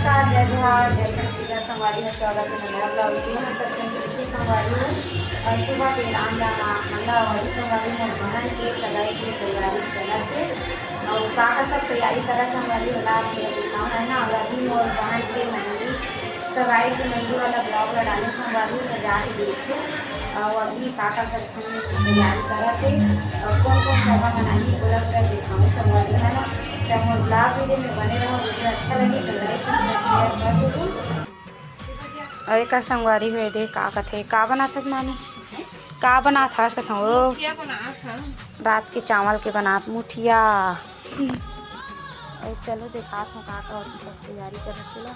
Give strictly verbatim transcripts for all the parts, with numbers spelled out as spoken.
जय जोहार, जय छत्तीसगढ़ संगवारी हो, स्वागत हे नवा vlog में। तो संगवारी हो, अ, सुबह के राम राम, मंगला वाली संगवारी हो, बहन के सगाई के तैयारी चलत हे। अउ का का सब तैयारी करा संगवारी हो, ला आप लोग दिखाओ है ना। अउ अभी मोर बहन के मेहंदी, सगाई के मेहंदी वाला vlog ला डाले संगवारी हो, तो जाके देखो। अउ अभी का का सब तैयारी करत हे अउ कौन कौन सामान बनाही, ओला पूरा दिखाऊँ संगवारी हो, है ना। तो मोर vlog video में बने रहो, video अच्छा लगे तो like, subscribe, share कर दो। अउ एकर संगवारी हो, ए दे का कथे, का बनात हस मामी? का बनात हस कथों? ओ, मुठिया बनात हन। रात के चावल के बनात मुठिया। अउ चलो देखात हूँ का का होती सब तैयारी करत हे ला।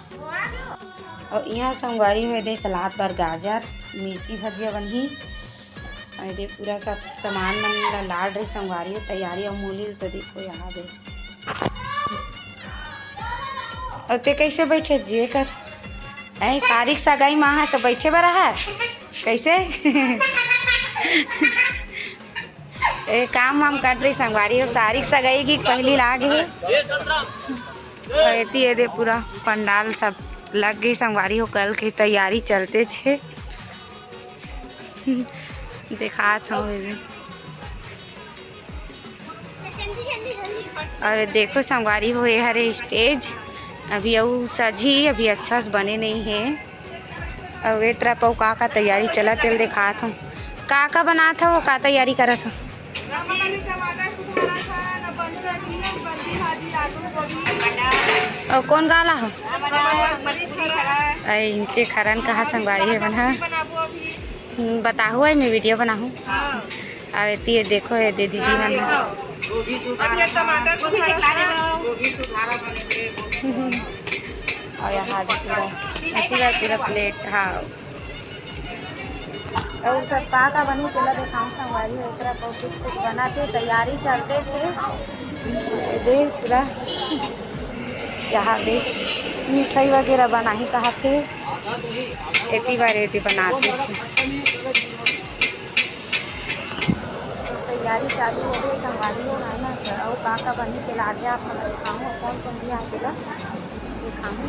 अउ इहाँ संगवारी हो, ए दे सलाद बर गाजर, मिर्ची भजिया बनही। अउ ए दे पूरा सब सामान मन ला लाड़ रही संगवारी हो तैयारी। अउ मूली तो देखो यहाँ दे। अउ ते कैसे बैठे जी एकर? ऐ सारी के सगाई मा है तो बैठे बर है कैसे? ए काम वाम कर रही संगवारी हो, सारी के सगाई की पहली लाग है। अउ एती ए दे पूरा पंडाल सब लग गई संगवारी हो, कल के तैयारी चलते छे। देखात हूँ ए दे। अउ देखो संगवारी हो, ए हरे stage, अभी अउ सजी, अभी अच्छा से बने नहीं है। अउ ए तरफ अउ का का तैयारी चलत तेला देखात हूँ। का का बनात हव, का तैयारी करत हव? अउ कौन गाला हो? अरे इनसे खरन कहा संगवारी है बना। हम्म, बताहू है, मैं video बनाहूँ। हाँ। अउ एती ये देखो, ये दे दीदी मन। हाँ, देखो। अभी ये टमाटर सुधारा था। अउ यहाँ पूरा, पूरा, पूरा plate, हाँ। अउ सब का का बनही, तेला देखाऊँ संगवारी हो। एकरा पर कुछ, कुछ बनाथे, तैयारी चलते छे। दे पूरा, यहाँ दे मिठाई वगैरह बनाही कहाथे। एती बार एती बनाते छे। तैयारी चालू हो गई, संगवारी हो, है ना? अउ का का बनही तेला आगे आप मन दिखाऊँ, कौन कौन भी आगे ला दिखाऊँ।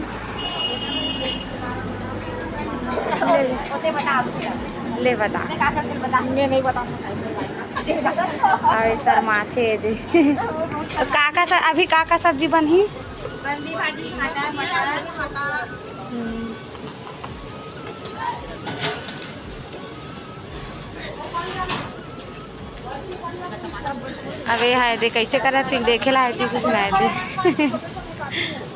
ले, ले। ओते बता, आप ले बता। मैं का करते बता? मैं नहीं बता सकता। अरे शर्माथे दे। तो का का स-, अभी का का सब्जी बनही? बंदी भाजी, भाटा, मटर। हम्म। अबे हाय दे, कैसे करत हे, देखे ला हे दे, कुछ नहीं दे।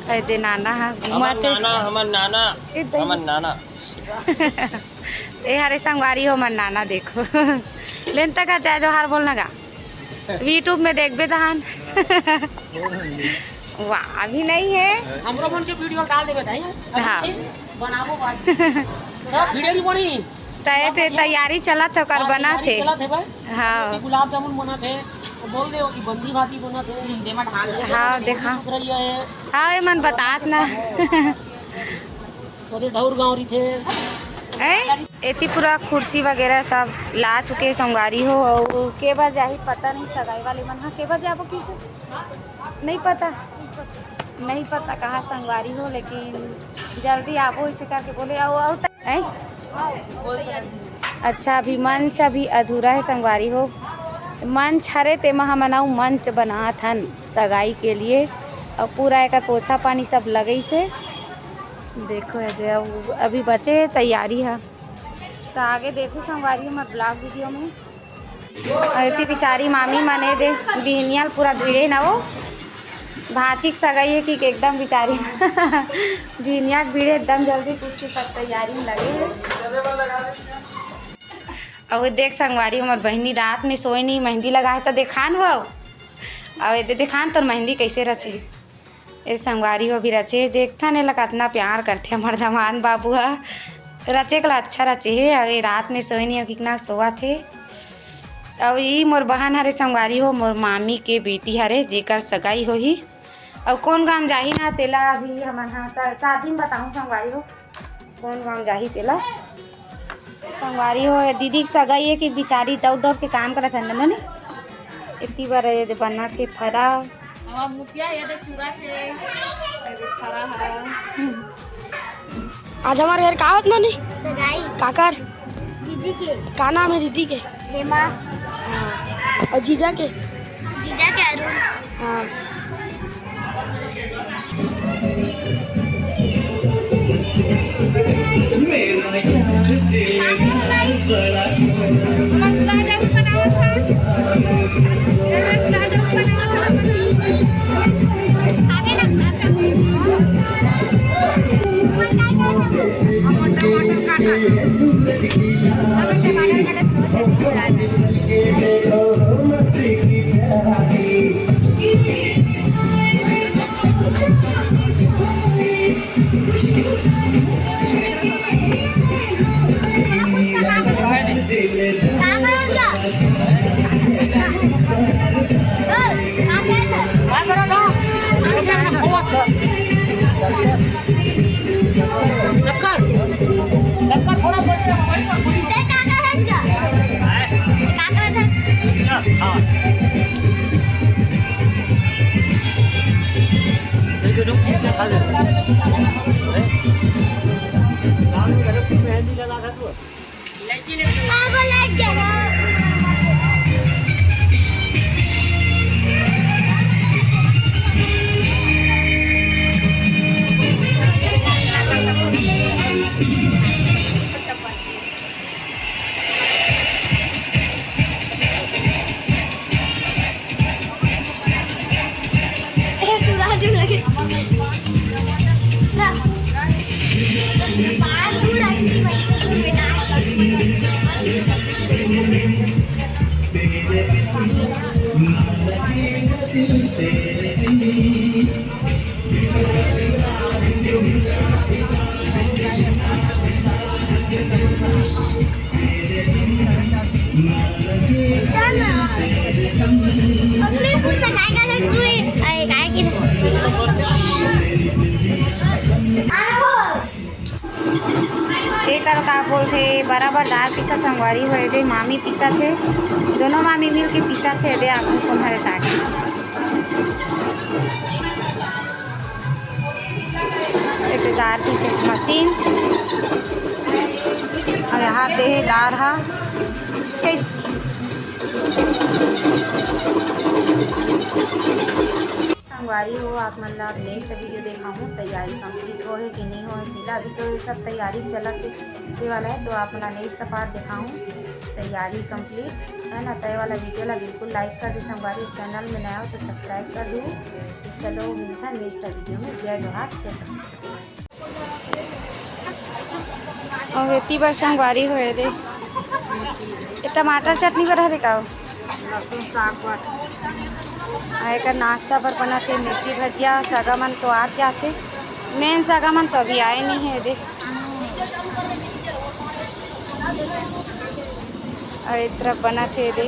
हाय दे, नाना हा, हमर घुमा दे। नाना, हमर नाना, ए दे। हमर नाना। ए हरे संगवारी हो, हमर नाना देखो। लेन तक आ, जय जोहार बोलना गा। YouTube में देखबे तहान। वाह, अभी नहीं है। हमरो मन के video डाल देबे भाई। हाँ। बनाबो बात। सब video भी बनी। तय ते तैयारी चलत हे, ओकर हाँ, बनात तैयारी हे। चलत हे भाई। हाँ। गुलाब जामुन बनात हे। तो बोल दे कि बंदी भाजी बनात हे। देमा ढाल दे। हाँ, देखा। उतरैया है। हाँ, ये मन बतात ना। ओदे ढौर गाँव रहिथे। ए, एती पूरा कुर्सी वगैरह सब ला चुके संगवारी हो, अउ के बर जाही पता नहीं, सगाई वाले मन ह के बर जाबो किसे नहीं पता, नहीं पता कहाँ संगवारी हो, लेकिन जल्दी आबो इसे करके बोले। अउ, अउ, ए? अच्छा, अभी मंच अभी अधूरा है संगवारी हो, मंच हरे तेमा हमन अउ मंच बनात हन सगाई के लिए, अउ पूरा एकर पोछा पानी सब लगइस हे। देखो, ये दे, अउ अभी बचे हे तैयारी ह, त आगे देखो संगवारी हमर vlog video में। अउ एती बिचारी मामी मन ए दे बिहनिया ल पूरा भिड़े न वो, भांची के सगाई हे कि एकदम बिचारी बिहनिया के भिड़े एकदम जल्दी कुछ सब तैयारी में लगे हे। अउ ये देख संगवारी, हमर बहिनी रात में सोए नहीं, मेहंदी लगाए त देखान वो। अउ ये दे देखान तोर मेहंदी कैसे रचे। ए संगवारी हो भी रचे, देखथन एला कतना प्यार करथे हमर दमान बाबू ह। रचे के ला अच्छा रचे हे, अउ ए रात में सोए नहीं, अउ कितना सोवत हे। अउ ई मोर बहन हरे संगवारी हो, मोर मामी के बेटी हरे, जेकर सगाई होही। अउ कौन गांव जाही ना, तेला अभी हमन ह सा-, शादी में बताऊं संगवारी हो। कौन गांव जाही तेला? संगवारी हो, दीदी के सगाई हे कि बिचारी दौड़ दौड़ के काम करत हन, नहीं? इतनी बार ये दे बनत हे फरा। हमार मुखिया ये दे चूरा के, ये दे फरा है। आज हमारे घर का होत नानी? सगाई। काकर? दीदी के। का नाम है दीदी के? हेमा। हाँ। और जीजा के? जीजा के अरुण। हाँ। एकर का बोलथे, बराबर दार पीसा संगवारी होए दे, मामी पीसा थे, दोनों मामी मिल के पीसा थे दे, आगू तुम्हारे ताके। ये तो दार पीसे मशीन, और यहाँ दे दार हा। कैस-, संगवारी हो, आप मन ला नेक्स्ट वीडियो देखाहूँ, तैयारी कंप्लीट होहे कि नहीं होहे, तेला अभी तो ये सब तैयारी चलत हे, ये वाला है, तो आप मन ला नेक्स्ट पार्ट देखाहूँ, तैयारी कंप्लीट है ना। तय वाला वीडियो ला बिल्कुल लाइक कर दे संगवारी, चैनल में नया हो तो सब्सक्राइब कर दू। तो चलो मिलता है नेक्स्ट वीडियो में। जय जोहार, जय छत्तीसगढ़। अउ एती बर संगवारी होए दे। ये टमाटर चटनी बर हरे का? लहसुन साग बर। आ, एकर नाश्ता बर बनत हे मिर्ची भजिया। सगा मन तो आ जाथे, मेन सगा मन तो अभी आए नहीं है दे। अउ ए तरफ बनत हे दे,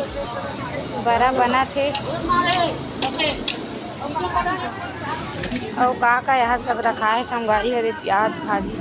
बरा बनत हे। अउ का का यहाँ सब रखा है संगवारी हो दे, प्याज भाजी।